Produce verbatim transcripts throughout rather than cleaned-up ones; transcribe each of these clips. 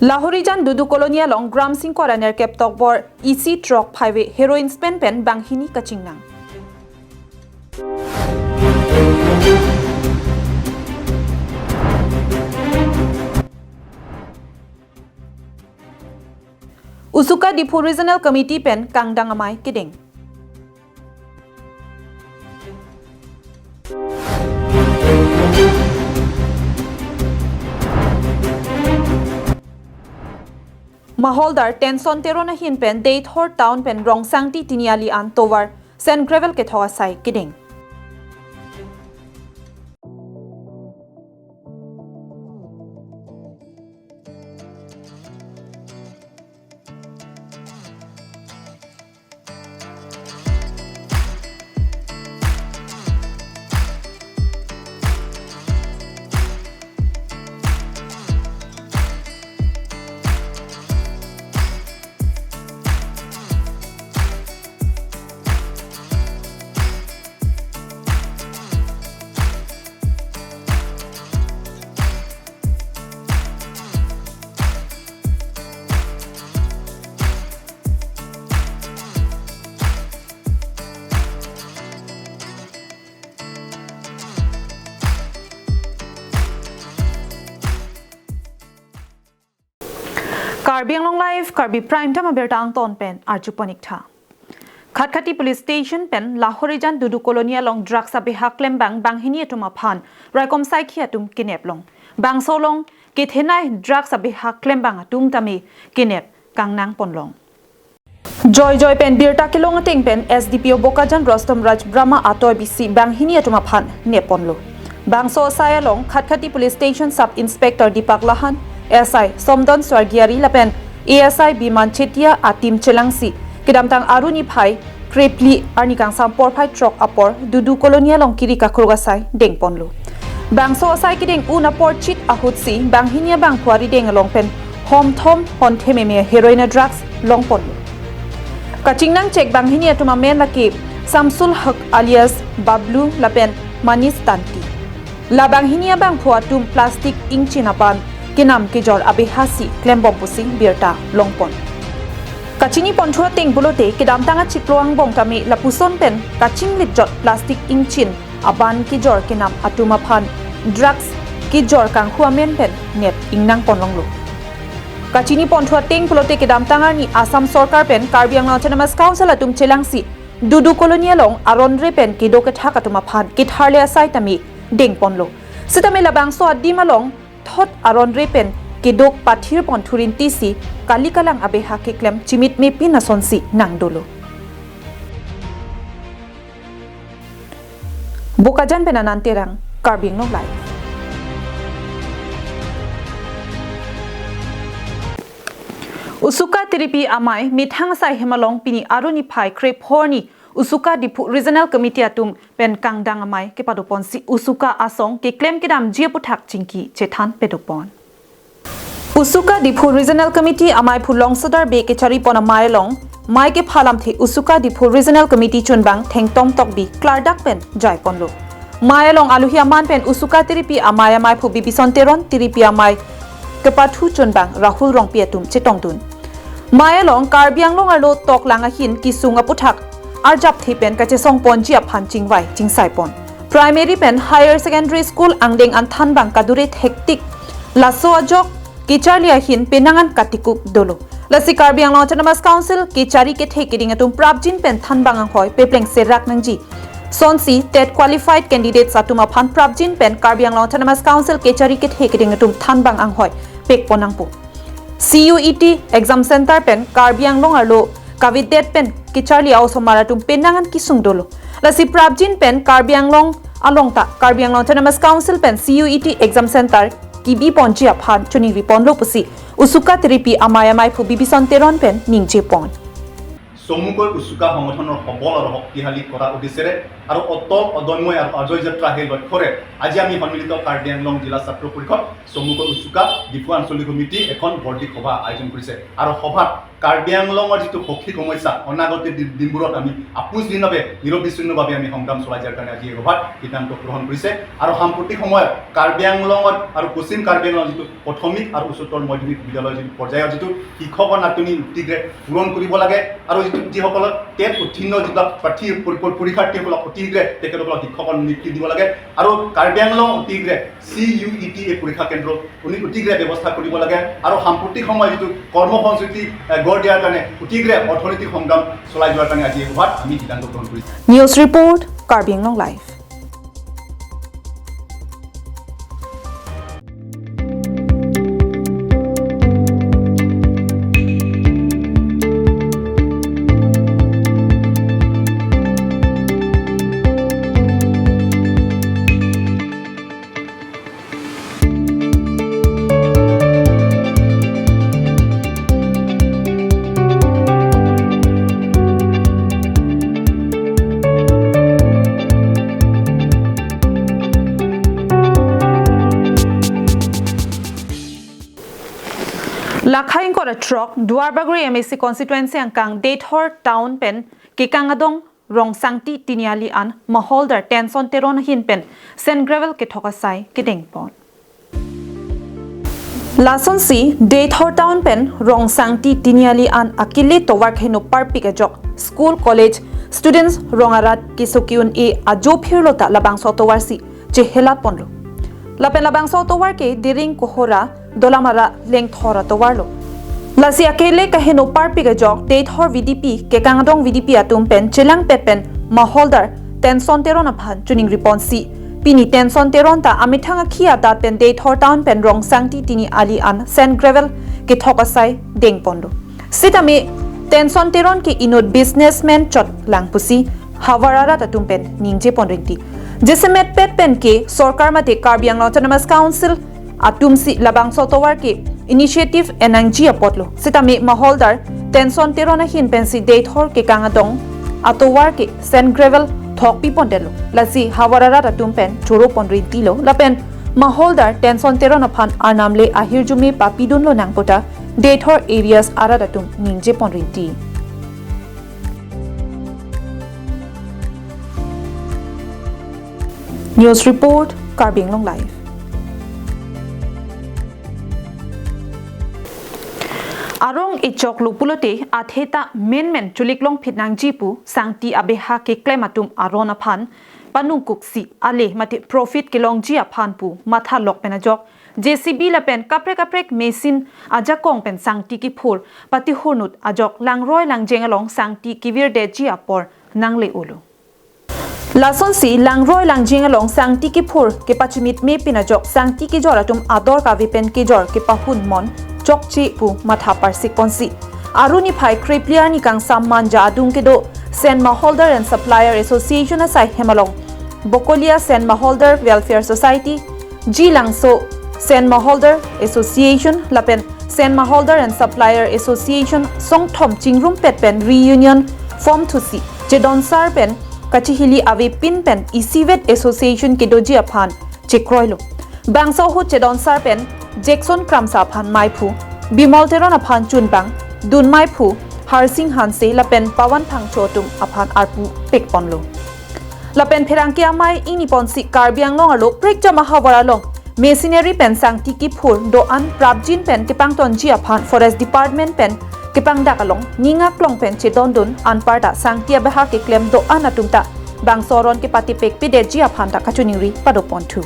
Lahorijan Dudu Colony along gram singkora nerkep tokbor isi truck phaive heroin spen pen banghini kachingnang. Usuka Diphu Regional Committee pen kangdang amei kedeng. Maholdar Tenson Teron ahin pen Deithor Town pen Rongsangti Tiniali an tovar sand gravel kethok asai kedeng. Karbi Anglong Live, Karbi Prime Time abirta angton pen arju pon ik tha. Khatkhati Police Station pen Lahorijan Dudu Colony along drugs abeha klembang banghini atum aphan raikom saikhi atum kenep long. Bangso along kethenei drugs abeha klembang atum tame kenep kangnang ponlong. Joijoi pen birta kelong ateng pen S D P O Bokajan Rustom Raj Brahma atoi bisi banghini atum aphan nep ponlo. Bangso asai along Khatkhati Police Station Sub Inspector Deepak Lahan, S I Somdon Swargiari lapen A S I Biman Chetia a-team chelangsi kedamtang arni phai krephli arni kangsam porphai throk apor Dudu Colony along kiri kakruk asai deng ponlo. Bangso asai kedeng un apor chit ahutsi banghini abangphu arideng along pen homthom honthe meme heroin drugs long ponlo. Kachingnang chek banghini atum amen lake Samsul Haq alias Bablu lapen Manish Tanti. La banghini abangphu atum plastic ingchin aban kenam kejor abeha si klembom pusi birta long pon. Kachini ponthu ateng pulote kedamtang achiklo angbong tame lapuson pen kachinglit jot plastic ingchin aban kejor kenam atum aphan drugs kejor kanghu amen pen nep ingnang ponlonglo. Kachini ponthu ateng pulote kedamtang arni Assam Sorkar pen Karbi Anglong Autonomous Council atum chelangsi Dudu Colony along aron re pen kedo kethak atum aphan ketharle asai tame deng ponlo. Sitame labangso adim along thot aron re pen kedo pathir pon thurinti si kali kalang abeha keklem chimit mepin asonsi nangdolo. Bokajan pen Anand Terang, Karbi Anglong Live. Usuka Tiripi Amei methang asai hem along pini arni phai krephli arni Usuka Diphu Regional Committee atum pen kangdang amei kepado ponsi Usuka asong keklem kedamji aputhak chingki chethan pado pon. Usuka Diphu Regional Committee ameiphu Longsodar Bey kechari pon amei along mei kepha alamthe Usuka Diphu Regional Committee chunbang Thengtom Tokbi klardak pen jai ponlo. Mei along aluhi aman pen Usuka Tiripi Amei ameiphu Bibison Teron, Tiripi Amei kepathu chunbang Rahul Rongpi atum chetongdun. Mei along Karbi Anglong arlo toklang ahin kesung aputhak arjapthe pen kachesong ponji aphan chingvai chingsai pon. Primary pen Higher Secondary School angdeng an thanbang kadure thektik laso ajok kecharli ahin penang an katikuk dolo. Lasi Karbi Anglong Autonomous Council kechari kethe keding atum prapjin pen thanbang anghoi pepleng serak nangji. Sonsi TET qualified candidates atum aphan prapjin pen Karbi Anglong Autonomous Council kechari kethe keding atum thanbang anghoi pek pon nangpo. C U E T exam center pen Karbi Anglong arlo kavedet pen kecharli a-osomar atum penang an kesung dolo. Lasi prapjin pen Karbi Anglong along ta Karbi Anglong Autonomous Council pen C U E T exam center kebi ponji aphan choningri ponlo pusi Usuka Tiripi Amei ameiphu Bibison Teron pen ningje pon. চমুকৈ উচুকা সংগঠনৰ সবল আৰু শক্তিশালী কৰাৰ উদ্দেশ্যেৰে আৰু অটল, অদম্য আৰু অজয় যাত্ৰা সেই লক্ষ্যৰে আজি আমি সন্মিলিত কাৰ্বি আংলং জিলা ছাত্ৰ পৰিষদ, চমুকৈ উচুকা ডিফু আঞ্চলিক সমিতি এখন বৰ্ধিক সভা আয়োজন কৰিছে। আৰু সভাত কাৰ্বি আংলঙৰ যিটো শক্তি সমস্যা, অনাগত দিন-, দিনবোৰত আমি আপোচহীনভাৱে, নিৰবিচ্ছিন্নভাৱে আমি সংগ্ৰাম চলাই যোৱাৰ কাৰণে আজি এই সভাত সিদ্ধান্ত গ্ৰহণ কৰিছে। আৰু সাম্প্ৰতিক সময়ত কাৰ্বি আংলঙত আৰু পশ্চিম কাৰ্বি আংলঙৰ যিটো প্ৰাথমিক আৰু উচ্চতৰ মাধ্যমিক বিদ্যালয়ৰ যিটো পৰ্যায়ৰ যিটো শিক্ষকৰ নাটনি অতিশীঘ্ৰে পূৰণ কৰিব লাগে আৰু যিটো যিসকলৰ টেট উত্তীৰ্ণ যিবিলাক প্ৰাৰ্থী পৰি-, পৰি-, পৰীক্ষাৰ্থীসকলক অতিশীঘ্ৰে তেখেতসকলক শিক্ষকৰ নিযুক্তি দিব লাগে আৰু কাৰ্বি আংলং অতিশীঘ্ৰে চি ইউ ই টি এই পৰীক্ষা কেন্দ্ৰ অতি-, অতিশীঘ্ৰে ব্যৱস্থা কৰিব লাগে আৰু সাম্প্ৰতিক সময়ত যিটো কৰ্মসংস্কৃতি, এ, গঢ় দিয়াৰ কাৰণে অতিশীঘ্ৰে অৰ্থনৈতিক সংগ্ৰাম চলাই যোৱাৰ কাৰণে আজি এই সভাত আমি সিদ্ধান্ত গ্ৰহণ কৰিছোঁ। News report, Karbi Anglong Live. Lakha ingkoi ra throk, Duarbagori M A C constituency angkang Deithor town pen kekang adong Rongsangti Tiniali an Maholdar Tenson Teron ahin pen sand gravel kethok asai kedengpon. Lasonsi Deithor town pen Rongsangti Tiniali an akele tovar keheno parpik ajok school college students rong arat keso ke-un-e ajo phirlo ta labangso tovar si chehelat ponlo. Lapen labangso tovar ke Diring Kohora Dolamara Lengthor atovar lo. Lasi akele keheno parpik ajok Deithor V D P, kekang adong V D P atum pen chelangpet pen Maholdar Tenson Teron aphan choningri ponsi, pini Tenson Teron ta amethang akhi adat pen Deithor town pen Rongsangti Tiniali an sand gravel kethok asai dengponlo. Sitame Tenson Teron ke inut businessman chot lang pusi havar arat atum pen ningje pon rinti. Jasemet pet pen ke sorkar mate Karbi Anglong Autonomous Council atum si labangso tovar ke initiative enangji apotlo. Sitame Maholdar Tenson Teron ahin pensi Deithor kekang adong atovar ke sand gravel thokpi pondetlo. Lasi havar arat atum pen choro pon rintilo. Lapen Maholdar Tenson Teron aphan arnam le ahirjume papidunlo nang puta Deithor areas arat atum ningje pon rinti. News report, Karbi Anglong Live. Arong echoklo pulote atheta menmen chulik longphit nangji pu sangti abeha keklem atum aron aphan panungkuksi ale mate profit kelongji aphan pu matha lok pen ajok J C B lapen kaprek kaprek machine ajakong pen sangti kiphur patihurnut ajok langroi langjeng along sangti kevirdetji apor nangle-olo. Lasonsi langroi langjeng along sangti kiphur kepachimit me pin ajok sangti kejor atum ador kave pen kejor kepahun mon chokche pu matha parsik ponsi. Aru niphai krepli arni kangsam Manja adung kedo Saint Maholdar and Supplier Association asai hem along Bokolia Saint Maholdar Welfare Society, G Langso Saint Maholdar Association lapen Saint Maholdar and Supplier Association songthom chingrumpet pen reunion form thusi chedonsar pen kachihili ave pin pen isivet association kedoji aphan chekroilo. Bangso ahut chedonsar pen Jackson Kramsa aphan maiphu, Bimol Teron aphan chunbang, dun maiphu Harsing Hanse lapen Pawan Phangcho atum aphan arpu pekponlo. Lapen pherangke amei ingni ponsi Karbi Anglong arlo prekjam ahavar along machinery pen sangti kiphur do-an prapjin pen kepangtonji aphan Forest Department pen kepangdak along ning aklong pen chedondun anparta sangti abeha keklem do-an atum ta bangso aron kepatipek pedetji aphan ta kachoningri padoponthu.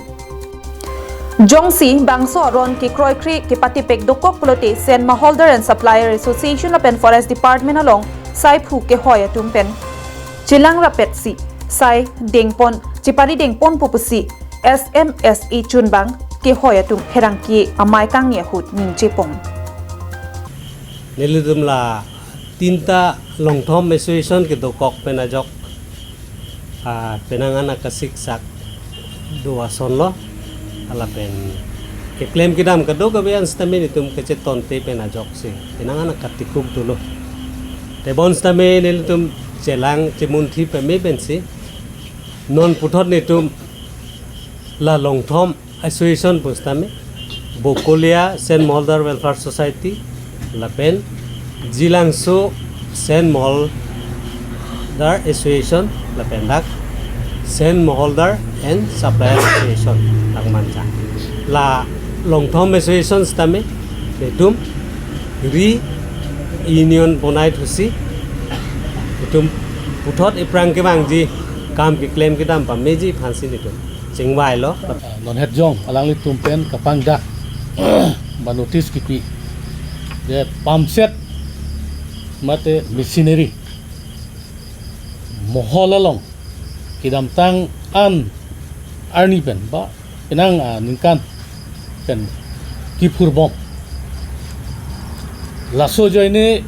Jongsi bangso aron kekroikre kepatipek dokok pulote Saint Maholdar and Supplier Association lapen Forest Department along saiphu kehoi atum pen chelang rapetsi sai dengpon, chepari dengponpo pusi S M S A chunbang kehoi atum pherangke amei kangni ahut ningje pon. Nelitum la tinta longthom association kedokok pen ajok, ah, penang an akasiksak do asonlo, lapen keklem kedam kadokave an sitame nelitum kachetonte pen ajoksi penang an akatikuk dolo. Tebon sitame nelitum chelang chemunthi peme pensi Non puthot netum la Longthom Association pusitame, Bokolia Sen Moholdar Welfare Society, lapen Jilangso Sen Moholdar Association, lapen dak Sen Moholdar and Supplier Association, dak mancha. La Longthom Association sitame, netum reunion bonai thusi, netum puthot iphrang kevangji kam keklem kedam pameji aphansi netum chingvailo. Ah, non het jong alanglitum pen kapangdak ba notice kipi, je pump set mate machinery mohol along kedamtang an arni pen ba penang, ah, ningkan pen kiphurbom. Laso ajoine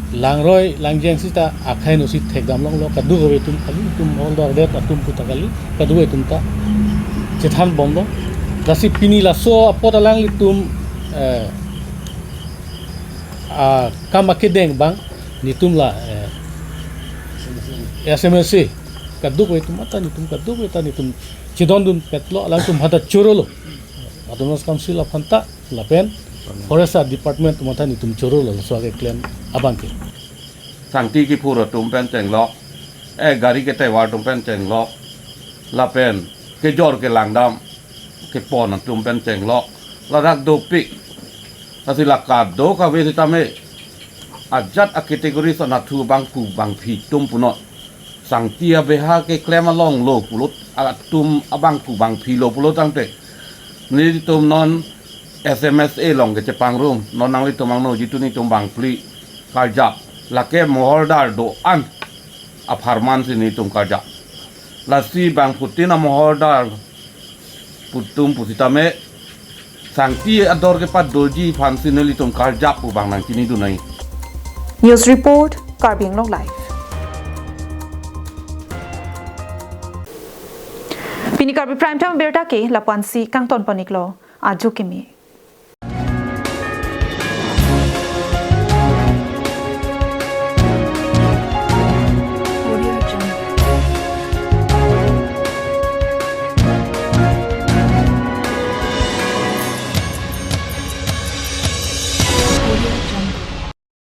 langroi langjeng sita akhai nosi thekdam longlo, kadokave atum, kalitum moholdar det atum puta kali, kadokave atum ta chethanbomlo. Lasi pini laso apot alanglitum, eh, ah, kam akedeng abang netum la, eh, S M S A, kadokave atum ata netum, kadokave ta netum chedondunpetlo, alangtum hadak chorolo. Autonomous Council aphanta lapen Forest Department aphanta netum chorolo laso akeklem abangke. Sangti kiphur atum pen chenglok, eh, gari ketevar atum pen chenglok, lapen kejor kelangdam kepon atum pen chenglok, ladak dopik. Lasi la kadokave sitame ajat a-category son athu abangphu bangphi atum punon. Sangti abeha keklem along lo pulo, atum abangphu bangphi lo pulo tangte, nelitum non S M S A along kechepangrum, non nanglitum angno jitu netum bangphli karjap, lake moholdar do-an apharman si netum karjap. Lasi bangphutin amoholdar pu atum pusitame, sangti ador kepadolji aphansi nelitum karjap pu abang nangchinidun nai. News report, Karbi Anglong Live. Pini Karbi Prime Time abirta ke lapu-ansi kangton pon-iklo, ajo keme.